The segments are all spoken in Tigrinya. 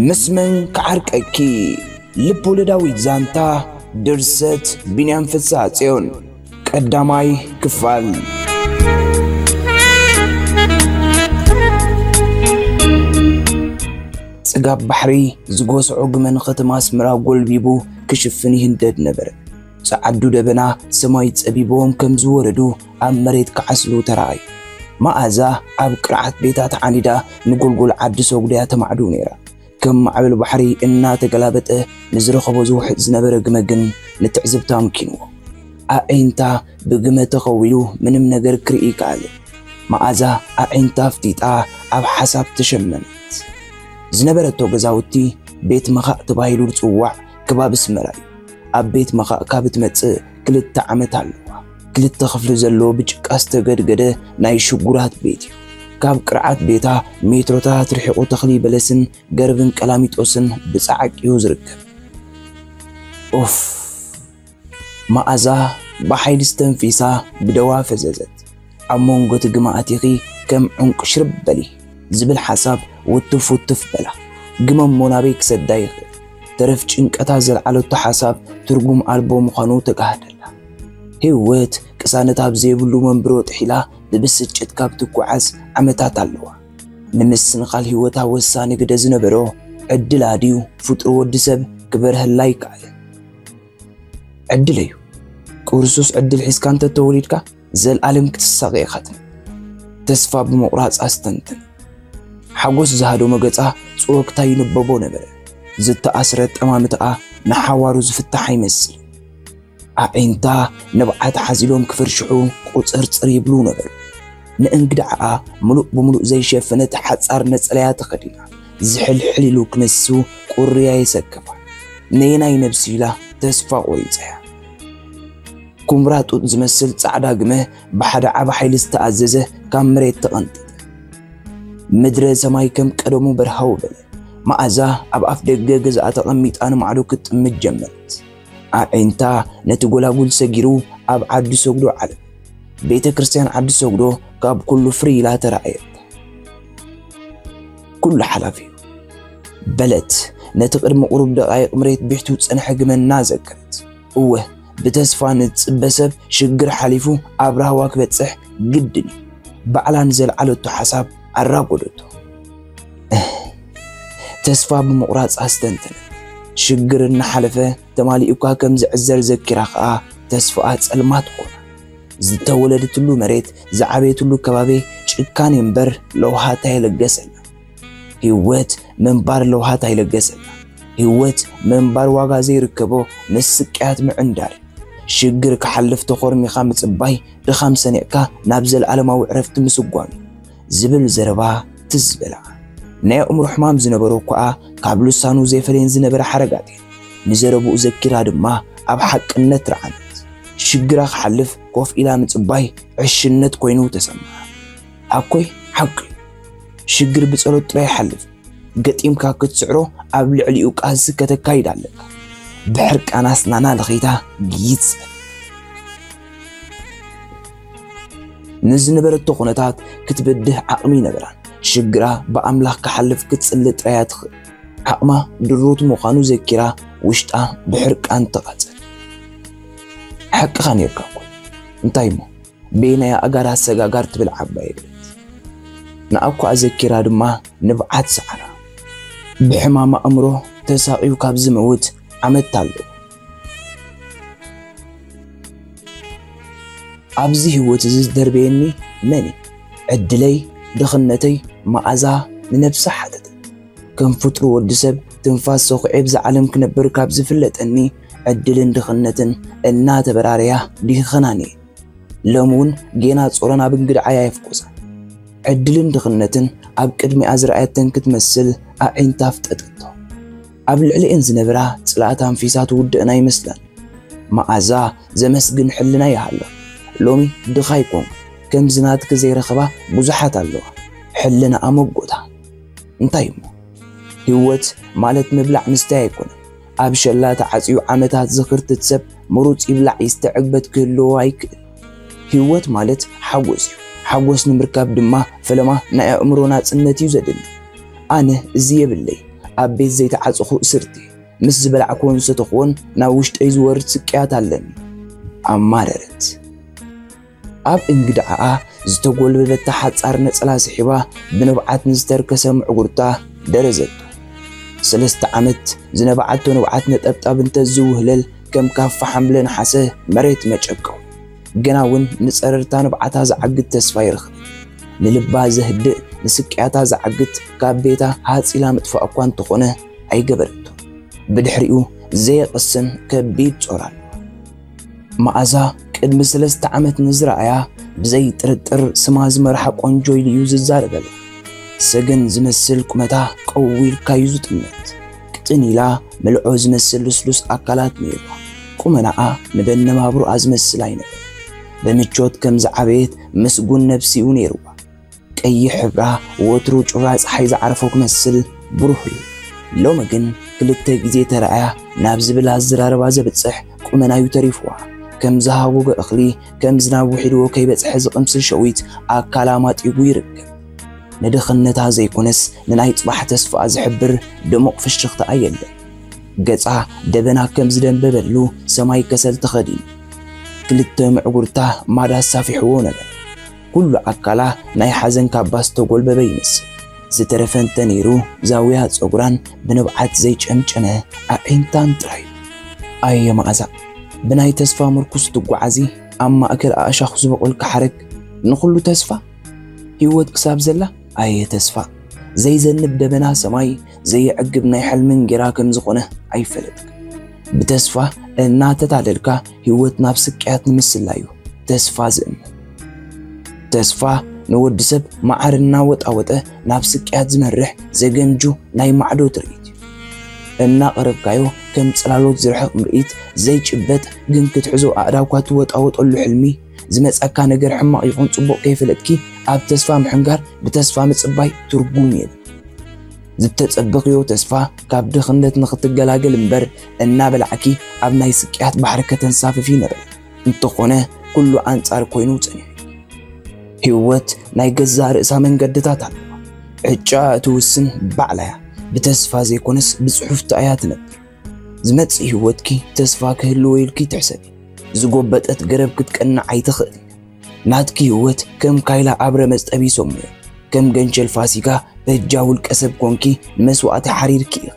ምስ መን ክዓርቀኪ? ልብ ወለዳዊት ዛንታ፣ ድርሰት ቢንያም ፍስሃ ጽዮን፣ ቀዳማይ ክፋል። ጽጋብ ባሕሪ ዝጎስዖ ግመ ንከተማ ኣስመራ ጎልቢቡ ክሽፍን ይህንደድ ነበረ። ጸዓዱ ደበና ሰማይ ጸቢቦም ከም ዝወረዱ ኣብ መሬት ክዓስሉ ተራእዩ። መኣዛ ኣብ ቅርዓት ቤታ ተዓኒዳ ንጎልጎል ዓዲ ሰጉድያ ተማዕዱ ነይራ። ከም ማዕበል ባሕሪ እናተገላበጠ ንዝረኸቦ ዝውሕጥ ዝነበረ ግመ ግን ንትዕዝብታ ኣምኪንዎ። ኣዒንታ ብግመ ተኸዊሉ ምንም ነገር ክርኢ ይከኣል። መኣዛ ኣዒንታ ኣፍጢጣ ኣብ ሓሳብ ተሸመመት። ዝነበረቶ ገዛውቲ ቤት መኻእ ተባሂሉ ዝጽዋዕ ከባቢ ኣስመራ እዩ። ኣብ ቤት መኻእ ካብ እትመጽእ ክልተ ዓመት ኣለዋ። ክልተ ክፍሊ ዘለዎ ብጭቃ ዝተገድገደ ናይ ሽጉራት ቤት እዩ። ካብ ቅርዓት ቤታ ሜትሮታት ርሒቑ ተኽሊ በለስን ገርብን ቀላሚጦስን ብጻዕቂኡ ዝርከብ። ኡፍ! መኣዛ ብሓይሊ ዝተንፊሳ ብደዋ ፈዘዘት። ኣብ መንጎ እቲ ግመ ኣቲኺ ከም ዑንቂ ሽርብ በሊ ዝብል ሓሳብ ውትፍ ውትፍ በላ። ግመ እሞ ናበይ ክሰዳ ይኽእል? ተረፍ ጭንቀታ ዘልዓለቶ ሓሳብ ትርጉም ኣልቦ ምዃኑ ተጋህደላ። ህይወት ቅሳነት ኣብ ዘይብሉ መንብሮ ጥሒላ ብብስጭት ካብ ትጓዓዝ ዓመታት ኣለዋ። ንምስንኻል ህይወታ ወሳኒ ግደ ዝነበሮ ዕድላ ድዩ ፍጡር ወዲ ሰብ ክበርሀላ ይከኣል? ዕድል እዩ። ቅርሱስ ዕድል ሒዝካ እንተ ተወሊድካ፣ ዘልኣለም ክትሳቐ ኢኻ ትነብር። ተስፋ ብምቑራጽ ኣስተንትን። ሓጎስ ዝሃደሞ ገጻ ጽወግታ ይንበቦ ነበረ። ዝተኣስረ ጠማምትኣ ንሓዋሩ ዝፍታሕ ኣይመስልን። ኣዒንታ ንብዓት ሓዚሎም ክፍርሽሑ ቁጽርጽር ይብሉ ነበሩ። ንእንግድዓኣ ምሉእ ብምሉእ ዘይሸፈነት ሓጻር ነጸላያ ተኸዲና፣ ዝሕልሕል ኢሉ ክንሱ ቁርያ የሰከፋ። ነየናይ ነብሲ ኢላ ተስፋ ቆሪጻ እያ። ኩምራ ጡጥ ዝመስል ጻዕዳ ግመ ብሓደ ዓቢ ሓይሊ ዝተኣዘዘ ካብ መሬት ተቐንጠጠ። ምድረ ሰማይ ከም ቀደሙ በርሃው በለ። መኣዛ ኣብ ኣፍ ደገ ገዛኣ ተቐሚጣ ንማዕዶ ክትጥምት ጀመረት። ኣዒንታ ነቲ ጎላጉል ሰጊሩ ኣብ ዓዲ ሰጉዶ ዓለም፣ ቤተ ክርስቲያን ዓዲ ሰጉዶ ካብ ኩሉ ፍርይ ኢላ ተራእየት። ኩሉ ሓላፊ እዩ በለት፣ ነቲ ቅድሚ ቁሩብ ደቓይቕ መሬት ቢሕቱ ዝጸንሐ ግመ እናዘከረት። እወ፣ ብተስፋ ንጽበ ሰብ ሽግር ሓሊፉ ኣብ ራህዋ ክበጽሕ ግድን እዩ። ባዕላ ንዘልዓለቶ ሓሳብ ኣራጎደቶ። እህ፣ ተስፋ ብምቑራጽ ኣስተንተነት። ሽግር እናሓለፈ ተማሊኡካ ከም ዝዕዘር ዘኪራ ኸኣ ተስፋኣ ጸልማት ኮና። ዝተወለደትሉ መሬት፣ ዝዓበየትሉ ከባቢ ጭካኔ እምበር ለውሃት ኣይለገሰላ። ህይወት ምንባር ለውሃት ኣይለገሰላ። ህይወት ምንባር ዋጋ ዘይርከቦ ምስ ስቅያት ምዕንዳር እዩ። ሽግር ክሓልፍ ተኾርሚኻ ምጽባይ፣ ድኻም ሰኒዕካ ናብ ዘለኣለማዊ ዕረፍቲ ምስጓም እዩ ዝብል ዘረባ ትዝ በላ። ናይ ኣእምሮ ሕማም ዝነበሮ እኳኣ ካብ ልሳኑ ዘይፈለየን ዝነበረ ሓረጋት እየን። ንዘረብኡ ዘኪራ ድማ ኣብ ሓቅነት ረዓመት። ሽግራ ክሓልፍ ኮፍ ኢላ ምጽባይ ዕሽነት ኮይኑ ተሰምዓ። ኣኮይ ሓቂ እዩ። ሽግር ብጸሎት ጥራይ ይሓልፍ። ገጢምካ ክትስዕሮ ኣብ ልዕሊኡ ቃልሲ ከተካይድ ኣለካ። ብሕርቃና ኣስናና ለኺታ ግይጽ በል። ንዝነበረቶ ኩነታት ክትበድህ ዓቕሚ ይነበራን። ሽግራ ብኣምላኽ ክሓልፍ ክትጽሊ ጥራይ እያ ትኽእል። ዓቕማ ድሩት ምዃኑ ዘኪራ ውሽጣ ብሕርቃን ተቓጸለ። ሓቅኻ ኔርካ እኮ። እንታይ እሞ? በየናይ ኣእጋር ኣሰጋጋር ትብል ዓባይ በለት። ንኣኳ ኣዘኪራ ድማ ንብዓት ሰዓራ። ብሕማም ኣእምሮ ተሳቕዩ ካብ ዝመውት ዓመት ኣሎ። ኣብዚ ህይወት እዚ ዝደርበየኒ መን እዩ? ዕድለይ፣ ድኽነተይ፣ መኣዛ ንነብሳ ሓተተት። ከም ፍጡር ወዲ ሰብ ትንፋስ ሰኹዔ ብዛ ዓለም ክነብር ካብ ዝፍለጠኒ ዕድልን ድኽነትን እናተበራረያ ድኽናን እየ። ሎም እውን ጌና ጾረን ኣብ እንግድዓይ ኣየፍቆሳን። ዕድልን ድኽነትን ኣብ ቅድሚኣ ዝረኣየተን ክትመስል ኣዒንታ ኣፍጠጠቶ። ኣብ ልዕሊኤን ዝነበራ ጽልኣት ኣንፊሳ ትውድእን ኣይመስላን። መኣዛ ዘመስግን ሕልና ይሃሎ። ሎሚ ድኻ ኣይኮንኩ፣ ከምዚ ናትኪ ዘይረኸባ ብዙሓት ኣለዋ። ሕልናኣ መጎታ። እንታይ እሞ? ህይወት ማለት ምብላዕ ምስታይ ኣይኮነን። ኣብ ሸላ ተዓጽዩ ዓመታት ዝኽርትት ሰብ ምሩጽ ይብላዕ ይስተ ዕግበት ክህልዎ ኣይክእል። ህይወት ማለት ሓጎስ እዩ። ሓጎስ ንምርካብ ድማ ፈለማ ናይ ኣእምሮ ናጽነት እዩ ዘድሊ። ኣነ እዚ የብለይ፣ ኣብ ቤት ዘይተዓጽኹ እስርቲ፣ ምስ ዝበላዕኩዎን ዝሰተኽዎን ናብ ውሽጠይ ዝወርድ ስቅያት ኣለኒ። ኣማረረት። ኣብ እንግድዓኣ ዝተጎልበበታ ሓጻር ነጸላ ስሒባ ብንብዓት ንዝተርከሰ ምዕጉርታ ደረዘቶ። ሰለስተ ዓመት ዝነብዓቶ ንብዓት ነጠብጣብ እንተዝውህለል ከም ካፋ ሓምለ ነሓሰ መሬት መጨቀው። ገና እውን ንጸረርታ ንብዓታ ዝዓግት ተስፋ ይረኽብ። ንልባ ዘህድእ ንስቅያታ ዝዓግት ካብ ቤታ ሃጺላ ምጥፋእ እኳ እንተኾነ ኣይገበረቶ። ብድሕሪኡ ዘየቕስን ከቢድ ጾር ኣሎ። መኣዛ ቅድሚ ሰለስተ ዓመት ንዝረኣያ ብዘይ ጥርጥር ስማ ዝመርሓ ቆንጆ ኢሉ እዩ ዝዛረበለ። ሰገን ዝመስል ቁመታ ቀዊልካዩ ዝጥመት። ቅጥን ኢላ መልዖ ዝመስል ልስሉስ ኣካላት ነይርዋ። ቁመናኣ ንበነባብሮኣ ዝመስል ኣይነበር። ብምቾት ከም ዝዓበየት ምስጉን ነብሲኡ ነይርዋ። ቀይሕ ሕብራ ወትሩ ጩራ ጸሓይ ዝዓረፎ ክመስል ብሩህ እዩ። ሎሚ ግን ክልተ ግዜ ተራእያ ናብ ዝብል ኣዘራርባ ዘብጽሕ ቁመናዩ ተሪፍዋ። ከም ዝሃጎገ እኽሊ፣ ከም ዝናብ ውሒድዎ ከይበጽሐ ዝቕምስል ሸዊት ኣካላ ማጢጉ ይርከብ። ንድኽነታ ዘይኮነስ ንናይ ጽባሕ ተስፋኣ ዝሕብር ድሙቕ ፍሽኽታኣ የለን። ገጻ ደበና ከም ዝደንበበሉ ሰማይ ከሰል ተኸዲኑ። ክልተ ምዕጉርታ ማዳ ኣሳፊሕዎ ነበረ። ኩሉ ኣካላ ናይ ሓዘን ካባ ዝተጎልበበ ይመስል። ዝተረፈ እንተ ነይሩ ዛውያ ጸጉራን ብንብዓት ዘይጨምጨመ ኣዒንታን ጥራይ። ኣየ መኣዛ፣ ብናይ ተስፋ ምርኩስ ትጓዓዚ ኣብ ማእከል ኣእሻኹ ዝበቑልካ ሓረግ ንኹሉ ተስፋ ህይወት ክሳብ ዘላ ኣየ ተስፋ ዘይዘንብ ደበና ሰማይ ዘየዕግብ ናይ ሕልሚ እንጌራ ከም ዝኾነ ኣይፈለጥክ። ብተስፋ እናተታለልካ ህይወት ናብ ስቅያት ንምስላዩ ተስፋ ዝእምን። ተስፋ ንወዲ ሰብ መዓር እናወጣወጠ ናብ ስቅያት ዝመርሕ ዘገምጁ ናይ ማዕዶ ትርኢት እዩ። እናቐረብካዮ ከም ጽላሎት ዝርሕቕ ምርኢት ዘይጭበጥ ግን ክትሕዞ ኣእዳውካ ትወጣወጠሉ ሕልሚ ዝመጸካ ነገር ሕማቕ ይኹን ጽቡቕ ከይፈለጥኪ ኣብ ተስፋ ምሕንጋር ብተስፋ ምጽባይ ትርጉም የብሉን። ዝተጸበኽዮ ተስፋ ካብ ድኽነት ንኽትገላገል እምበር እናበላዕኪ ኣብ ናይ ስቅያት ባሕሪ ከተንሳፍፊ ነበረ። እንተኾነ ኩሉ ኣንጻር ኮይኑ ጸኒሑ። ህይወት ናይ ገዛእ ርእሳ መንገድታት ኣለዋ። ዕጫ እትውስን ባዕላ እያ። ብተስፋ ዘይኮነስ ብጽሑፍታ እያ ትነብር። ዝመጽእ ህይወትኪ ተስፋ ክህልዎ ኢልኪ ትሕሰቢ። ዝጎበጠት ገረብ ክትቀንዕ ኣይትኽእልን። ናትኪ ህይወት ከም ካይላ ኣብ ረመጽ ጠቢሶም እዮም። ከም ገንሸል ፋሲካ በጃ ውልቀ ሰብ ኮንኪ ንመስዋእቲ ሓሪርኪ ኢኺ።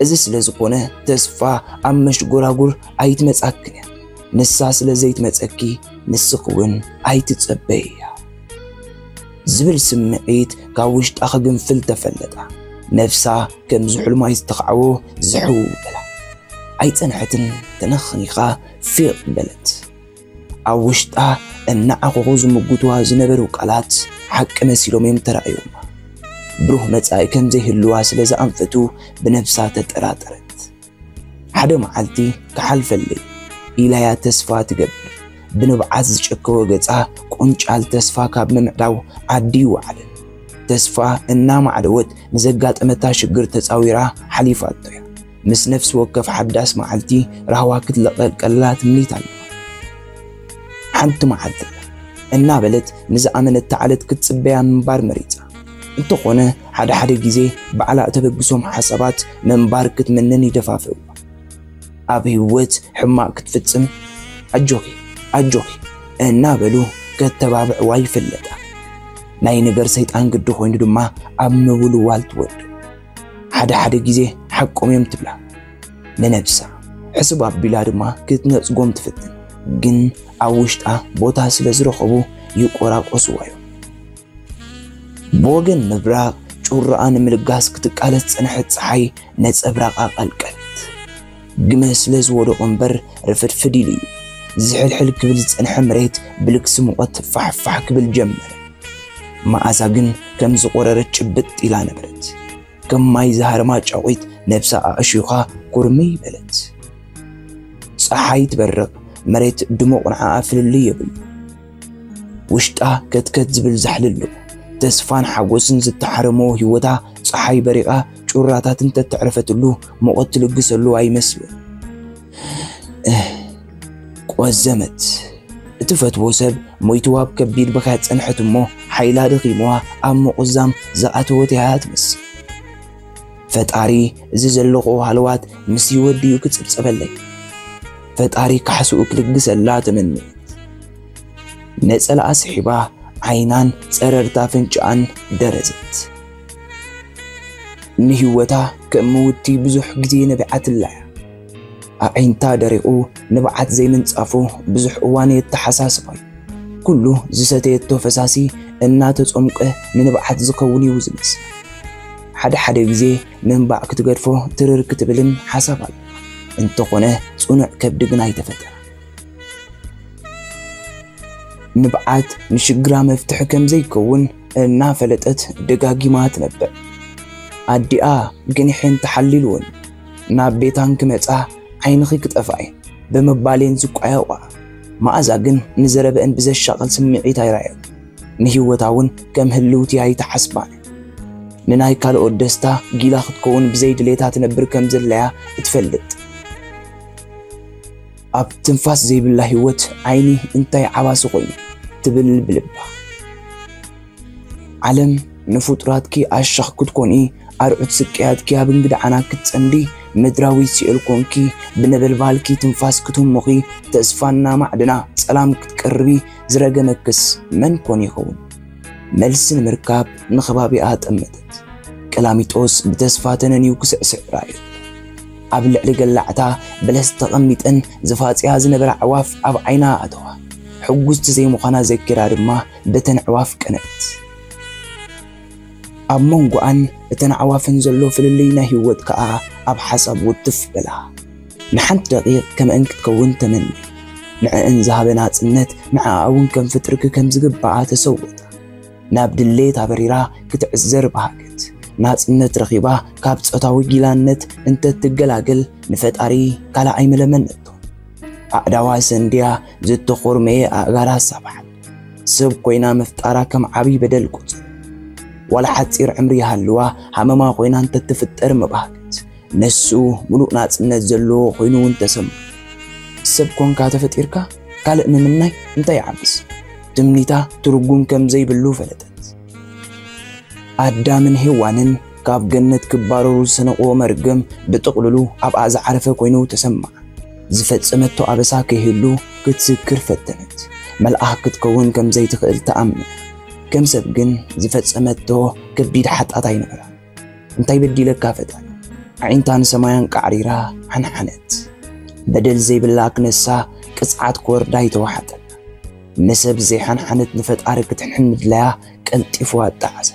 እዚ ስለ ዝኾነ ተስፋ ኣብ መሽጎራጉር ኣይትመጻክን እያ። ንሳ ስለ ዘይትመጸኪ ንስኺ እውን ኣይትጸበይያ። ዝብል ስምዒት ካብ ውሽጣ ክግንፍል ተፈለጣ። ነፍሳ ከም ዝሑል ማይ ዝተኻዕቦ ዝሕው በላ። ኣይጸንሐትን ተነኽኒኻ ፊቕ በለት። ኣብ ውሽጣ እናዓኾኹ ዝምጉትዋ ዝነበሩ ቃላት ሓቂ መሲሎም እዮም ተራእዮማ። ብሩህ መጻኢ ከም ዘይህልዋ ስለ ዝኣንፈቱ ብነብሳ ተጠራጠረት። ሓደ መዓልቲ ክሓልፈለይ ኢላያ ተስፋ ትገብር። ብንብዓት ዝጨከወ ገጻ ቁንጫል ተስፋ ካብ ምምዕዳው ዓዲ ይወዓለ። ተስፋ እናማዕደወት ንዘጋጠመታ ሽግር ተጻዊራ ሓሊፋቶ እያ። ምስ ነፍሲ ወከፍ ሓዳስ መዓልቲ ራህዋ ክትለቐቀላ ትምኒት ኣለዋ። ሓንቲ መዓልቲ እናበለት ንዝኣመነታ ዕለት ክትጽበያ ምንባር መሪጻ። እንተኾነ ሓደ ሓደ ግዜ ባዕላ እተበግሶም ሓሳባት ምንባር ክትምንን ይደፋፍእዋ። ኣብ ህይወት ሕማቕ ክትፍጽም ኣጆኺ ኣጆኺ እናበሉ ከተባብዕዋ ይፍለጣ። ናይ ነገር ሰይጣን ግዲ ኮይኑ ድማ ኣብ ምውልዋል ትወድቕ። ሓደ ሓደ ግዜ ሓቆም እዮም ትብላ ንነብሳ። ሕስብ ኣቢላ ድማ ክትነጽጎም ትፍትን። ግን ኣብ ውሽጣ ቦታ ስለ ዝረኸቡ ይቆራቆስዋ እዮም። ብወገን ምብራቕ ጩራኣ ንምልጋስ ክትቃለስ ዝጸንሐት ጸሓይ ነጸብራቓ ቀልቀለት። ግመ ስለ ዝወደቑ እምበር ርፍድፍድ ኢሉ እዩ። ዝሕልሕል ክብል ዝጸንሐ መሬት ብልግሲ ሙቐት ፋሕፋሕ ክብል ጀመረ። መኣዛ ግን ከም ዝቖረረት ጭብጥ ኢላ ነበረት። ከም ማይ ዝሃርማ ጫቑት ነብሳ ኣእሽኻ ኩርምይ በለት። ጸሓይ ትበርቕ፣ መሬት ድሙቕ ንዓኣ ፍልልይ የብሉ። ውሽጣ ከትከት ዝብል ዛሕሊ ኣሎ። ተስፋን ሓጎስን ዝተሓረሞ ህይወታ ጸሓይ በሪቓ ጩራታት እንተተዕረፈትሉ ሙቐት ትልግሰሉ ኣይመስልን። እህ፣ ቆዘመት። እትፈትዎ ሰብ ሞይትዋ ኣብ ከቢድ ብኽያት ጸንሐት እሞ ሓይላ ደኺምዋ ኣብ ምቑዛም ዝኣተወት እያ ትመስል። ፈጣሪ፣ እዚ ዘለኹ ሃለዋት ምስ ህይወት ድዩ ክጽብጸበለይ? ፈጣሪ ካሕስኡ ክልግሰላ ተመነየት። ነጸላኣ ስሒባ፣ ዓይናን ጸረርታ ኣፍንጭኣን ደረዘት። ንህይወታ ከም ምውቲ ብዙሕ ግዜ ነቢዓትላ እያ። ኣዒንታ ደሪቑ፣ ንብዓት ዘይምንጻፉ ብዙሕ እዋን የተሓሳስባ እዩ። ኩሉ ዝሰተየቶ ፈሳሲ እናተጾምቀ ንንብዓት ዝኸውን እዩ ዝመስል። ሓደ ሓደ ግዜ ምንባዕ ክትገድፎ ትርር ክትብልን ሓሳብ ኣሎ። እንተኾነ ጽኑዕ ከብዲ ግን ኣይተፈጠረ። ንብዓት ንሽግራ መፍትሒ ከም ዘይከውን እናፈለጠት ደጋጊማ ትነብዕ። ኣዲኣ ግንሒን ተሓሊልውን ናብ ቤታን ክመጻ ዓይንኺ ክጠፍኣ እየ ብምባሌን ዝቋየቋ። መኣዛ ግን ንዘረበአን ብዘሻቕል ስምዒት ኣይረኣየት። ንህይወታ እውን ከም ህልውቲ ኣይተሓስባን። ንናይ ካልኦት ደስታ ጊላ ክትከውን ብዘይ ድሌታ ትነብር ከም ዘለያ እትፈልጥ። ኣብ ትንፋስ ዘይብላ ህይወት ዓይኒ እንታይ ዓባሲ ኮይኑ ትብል ብልባ። ዓለም ንፍጡራትኪ ኣሻኽ ክትኮኒ፣ ኣርዑት ስቅያትኪ ኣብ እንግድዓና ክትጸምዲ፣ ምድራዊ ሲኦል ኮንኪ ብነበልባልኪ ትንፋስ ክትህሙኺ፣ ተስፋና ማዕድና ጸላም ክትቀርቢ ዝረገመክስ መን ኮን ይኸውን? መልሲ ንምርካብ ንኸባቢኣ ጠመተት። ቀላሚጦስ ብተስፋ ተነንዩ ክስዕስዕ ረኣዮ። ኣብ ልዕሊ ገላዕታ በለስ ተቐሚጠን ዝፋጽያ ዝነበራ ኣዕዋፍ ኣብ ዓይና ኣተዋ። ሕጉስቲ ዘይምዃና ዘኪራ ድማ በተን ኣዕዋፍ ቀንዐት። ኣብ መንጎኣን እተን ኣዕዋፍን ዘሎ ፍልልይ ናይ ህይወት ከኣ ኣብ ሓሳብ ውትፍ በላ። ንሓንቲ ደቂቕ ከምአን ክትከውን ተመኒ። ንዕአን ዝሃበ ናጽነት ንዓኣ እውን ከም ፍጥርኪ ከም ዝግባኣ ተሰወጣ። ናብ ድሌት ኣበሪራ ክትዕዘር በሃገት። ናጽነት ረኺባ ካብ ጾታዊ ጊላነት እንተትገላገል ንፈጣሪ ካልእ ኣይመለመነቶ። ኣእዳዋ ሰንድያ ዝተኾርመየ ኣእጋራ ኣሳብሓት። ሰብ ኮይና ምፍጣራ ከም ዓብዪ በደል ቆጸሮ። ዋላ ሓጺር ዕምሪ ይሃልዋ ሃመማ ኮይና እንተትፍጠር ምባህገት። ንሱ ምሉእ ናጽነት ዘለዎ ኮይኑ እውን ተሰምዖ። ሰብ ኮንካ ተፈጢርካ ካልእ ምምናይ እንታይ ይዓብስ? ትምኒታ ትርጉም ከም ዘይብሉ ፈለጠት። ኣዳምን ሄዋንን ካብ ገነት ክባረሩ ዝሰነቕዎ መርገም ብጥቕልሉ ኣብኣ ዝዓረፈ ኮይኑ ተሰምዓ። ዝፈጸመቶ ኣበሳ ከይህሉ ክትዝክር ፈተነት። መልኣኽ ክትከውን ከም ዘይትኽእል ተኣምነ። ከም ሰብ ግን ዝፈጸመቶ ከቢድ ሓጣት ኣይነበራን። እንታይ በዲለካ ፈጣሪ? ኣዒንታ ንሰማይ ኣንቃዕሪራ ሓንሓነት። በደል ዘይብላ ክነሳ ቅጽዓት ክወርዳ ኣይተዋሓጠላ። ንሰብ ዘይሓንሓነት ንፈጣሪ ክትሕን ምድላያ ቀልጢፉ ኣጣዓሰ።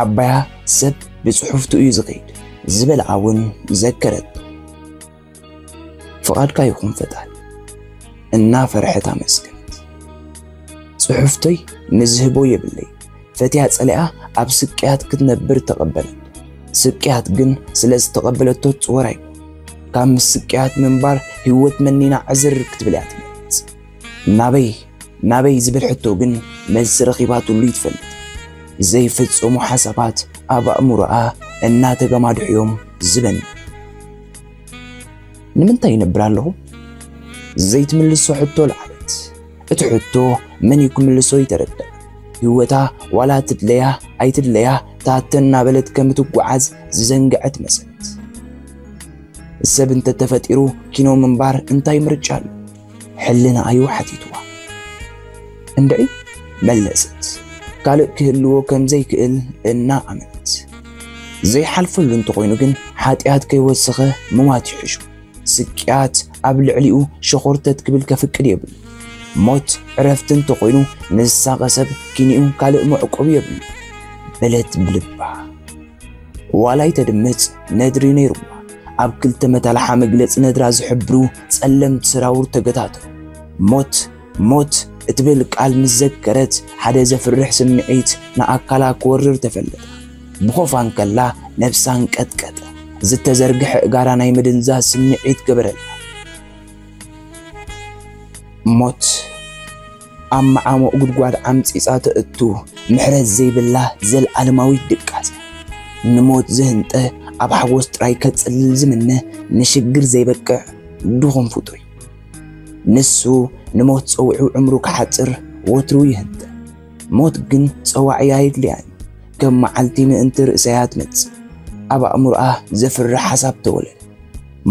ዓባያ ሰብ ብጽሑፍቱ እዩ ዝኸይድ ዝበልኣ እውን ዘከረቶ። ፍቓድካ ይኹን ፈጣሪ እናፈርሐት ኣመስገነት። ጽሑፍተይ ንዝህቦ የብለይ። ፈትያ ጸሊኣ ኣብ ስቅያት ክትነብር ተቐበለት። ስቅያት ግን ስለ ዝተቐበለቶ ትጽወር ኣይኮን። ካብ ምስ ስቅያት ምንባር ህይወት መኒና ዕዝር ክትብል እያ ትመርጽ። ናበይ ናበይ ዝብል ሕቶ ግን መልሲ ረኺባትሉ ይትፈልጥ። ዘይፍጸሙ ሓሳባት ኣብ ኣእምሮኣ እናተገማድሑ እዮም ዝበኒ። ንምንታይ ይነብር ኣለኹ? ዘይትምልሶ ሕቶ ለዓለት። እቲ ሕቶ መን እዩ ክምልሶ ይተረድእ። ህይወታ ዋላ ትድለያ ኣይትድለያ ታተ እናበለት ከም እትጓዓዝ ዝዘንግዐት መሰለት። ሰብ እንተተፈጢሩ ኪኖ ምንባር እንታይ ምርጫ ኣሎ? ሕልናኣ እዩ ሓቲትዋ። እንድዒ መለሰት። ካልእ ክህልዎ ከም ዘይክእል እናኣመነት። ዘይሓልፈሉ እንተኾይኑ ግን ሓጢኣት ከይወሰኸ ምማት ይሕሹ። ስቅያት ኣብ ልዕሊኡ ሸኾርተት ክብል ከፍቅድ የብሉ። ሞት ዕረፍቲ እንተኾይኑ ንዝሳቐ ሰብ ኪኒኡ ካልእ መዕቆቢ የብሉ በለት ብልባ። ዋላ ኣይተድምጽ ነድሪ ነይርዋ። ኣብ ክልተ መታልሓ መግለጺ ነድራ ዝሕብሩ ጸለምቲ ሰራውር ተገታተሩ። ሞት ሞት እትብል ቃል ምስ ዘከረት ሓደ ዘፍርሕ ስምዒት ንኣካላ ክወርር ተፈለጠ። ብኾፋ እንከላ ነብሳ እንቀጥቀጠ። ዝተዘርግሐ እጋራ ናይ ምድንዛዝ ስምዒት ገበረላ። ሞት ኣብ መዓሙቕ ጉድጓድ ዓምጺጻ ተእቱ ምሕረት ዘይብላ ዘልኣለማዊት ድቃሰ። ንሞት ዝህንጠ ኣብ ሓጎስ ጥራይ ከጽልል ዝምነ ንሽግር ዘይበቅዕ ድኹም ፍጡር እዩ። ንሱ ንሞት ጸዊዑ ዕምሩ ክሓጽር ወትሩ ይህንጠ። ሞት ግን ጸዋዒ ኣየድልያን። ከም መዓልቲ ምእንቲ ርእሰያ ትመጽእ። ኣብ ኣእምሮኣ ዘፍርሕ ሓሳብ ተወለደ።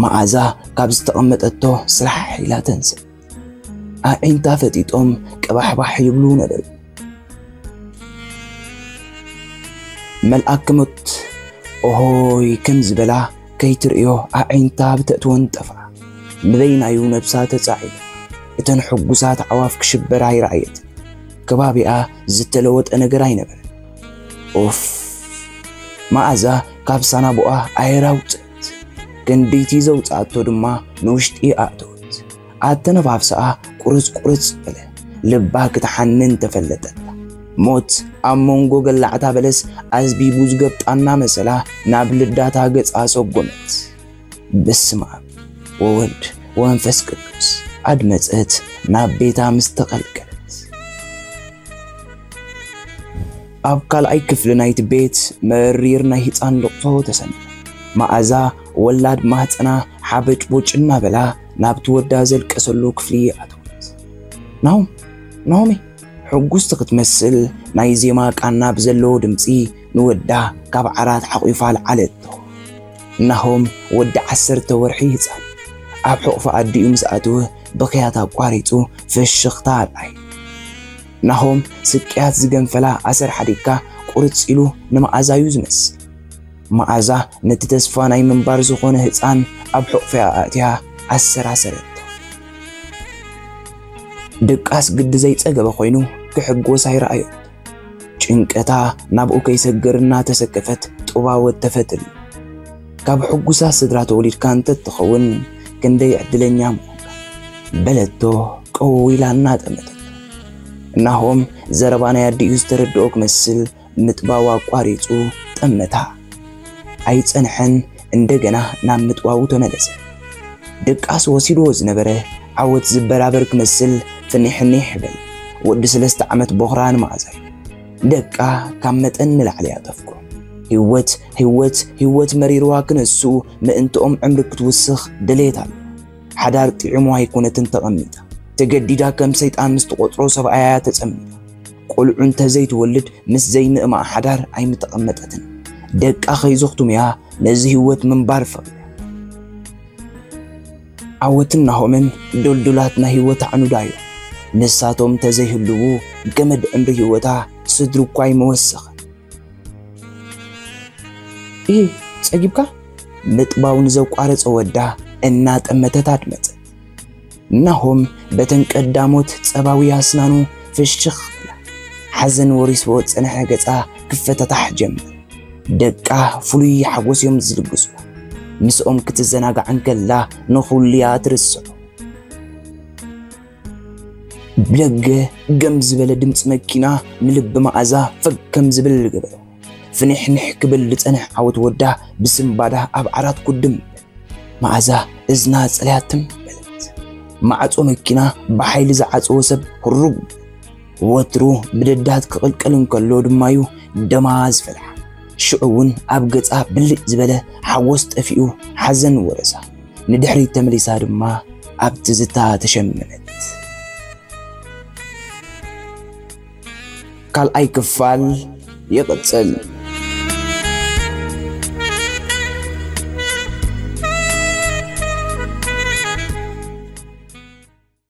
መኣዛ ካብ ዝተቐመጠቶ ስራሕ ኢላ ተንስእ። ኣዒንታ ፈጢጦም ቀባሕባሕ ይብሉ ነበሩ። መልኣክ ሞት ኦሆይ ከም ዝበላ ከይትርእዮ ኣዒንታ ብተእትወን ጠፍኣ። ንበይናዩ ነብሳ ተጻዒሉ። እተን ሕጉሳት ኣዕዋፍ ክሽበራ ኣይረኣየትን። ከባቢኣ ዝተለወጠ ነገር ኣይነበረን። ኦፍ! መኣዛ ካብ ሳናቡኣ ኣየር ኣውጽእት። ክንድይቲ ዘውጽኣቶ ድማ ንውሽጢ ኣእተወት። ኣተነፋፍሳኣ ቁርጽ ቁርጽ በለ። ልባ ክትሓንን ተፈለጠታ። ሞት ኣብ መንጎ ገላዕታ በለስ ኣዝቢቡ ዝገብጣና መሰላ ናብ ልዳታ ገጻ ሰጎመት። በስመ ኣብ ወወልድ ወመንፈስ ቅዱስ ኣድመጸት ናብ ቤታ ምስ ተቐልቀለት። ኣብ ካልኣይ ክፍሊ ናይቲ ቤት መሪር ናይ ህጻን ልቕሶ ተሰምዐ። መኣዛ ወላድ ማህጸና ሓበጭቦጭ እናበላ ናብቲ ወዳ ዘልቀሰሉ ክፍሊ ኣተወት። ናሆም፣ ናሆሚ፣ ሕጉስቲ ክትመስል ናይ ዜማ ቃና ብዘለዎ ድምጺ ንወዳ ካብ ዓራት ሓቑፋ ኣልዓለቶ። ናሆም ወዲ ዓሰርተ ወርሒ ህጻን ኣብ ሕቑፊ ኣዲኡ ምስ ኣተወ ብኽያት ኣቋሪጹ ፍሽኽታ ኣርኣየ። ናሆም ስቅያት ዝገንፈላ ኣሰር ሓዲግካ ቁርጽ ኢሉ ንመኣዛዩ ዝመስል። መኣዛ ነቲ ተስፋ ናይ ምንባር ዝኾነ ህጻን ኣብ ሕቑፊኣ ኣእትያ ኣሰራሰረቶ። ድቃስ ግዲ ዘይጸገበ ኮይኑ ክሕጎስ ኣይረኣዮን። ጭንቀታ ናብኡ ከይሰግር እናተሰከፈት ጥባወት ተፈትል። ካብ ሕጉሳት ስድራ ተወሊድካ እንተትኸውን ክንደይ ዕድለኛ ምኾንካ፣ በለቶ ቀው ኢላ እናጠመተቶ። ናሆም ዘረባ ናይ ኣዲኡ ዝተረድኦ ክመስል ምጥባው ኣቋሪጹ ጠመታ። ኣይጸንሐን፣ እንደገና ናብ ምጥባው ተመለሰ። ድቃስ ወሲድዎ ዝነበረ ዓወት ዝበራበር ክመስል ፍኒሕኒሕ በል። ወዲ ሰለስተ ዓመት ቦኽራ ንመኣዛዩ። ደቃ ካብ መጠን ንላዕሊ እያ ተፍቅሮ። ህይወት፣ ህይወት፣ ህይወት መሪርዋ ክነሱ ምእንትኦም ዕምሪ ክትውስኽ ድሌት ኣሎ። ሓዳር ጥዒሙ ኣይኮነትን ተቐሚጣ። ተገዲዳ ከም ሰይጣን ምስ ትቖጽሮ ሰብኣያ እያ ተጸሚዳ። ቆልዑ እንተ ዘይትወልድ ምስ ዘይምእማኣ ሓዳር ኣይምተቐመጠትን። ደቃ ከይዘኽቱም እያ ነዚ ህይወት ምንባር ፈቒዳ። ዓወትን ናሆምን ዱልዱላት ናይ ህይወት ኣዕኑዳ እዮም። ንሳቶም ተዘይህልዉ ገመድ ዕምሪ ህይወታ ስድሪ እኳ ኣይመወሰኸን። "እሂ፣ ጸጊብካ?" ምጥባው ንዘቋረጸ ወዳ እናጠመተት ኣድመጸት። ናሆም በተን ቀዳሞት ጸባዊ ኣስናኑ ፍሽኽ ኢላ። ሓዘን ወሪስዎ ዝጸንሐ ገጻ ክፈታታሕ ጀመረ። ደቃ ፍሉይ ሓጎስ እዮም ዝልግሱ። ምስኦም ክትዘናጋዕ እንከላ ንኹሉ እያ ትርስዖ። ብደገ ገም ዝበለ ድምፂ መኪና ንልቢ መኣዛ ፈግ ከም ዝብል ገበሮ። ፍንሕንሕ ክብል ዝጸንሕ ዓወት ወዳ ብስንባዳ ኣብ ዓራት ኩድም። መኣዛ እዝና ጸልያ ትም በለት። ማዕጾ መኪና ብሓይሊ ዝዓጸዎ ሰብ ህሩግ። ወትሩ ብደዳት ክቕልቀል እንከሎ ድማዩ ደማ ዝፈልሓ። ሽዑ እውን ኣብ ገጻ ብልጭ ዝበለ ሓጎስ ጠፊኡ ሓዘን ወረሳ። ንድሕሪት ተመሊሳ ድማ ኣብ ትዝታ ተሸመመት። ካልኣይ ክፋል ይቕጽል።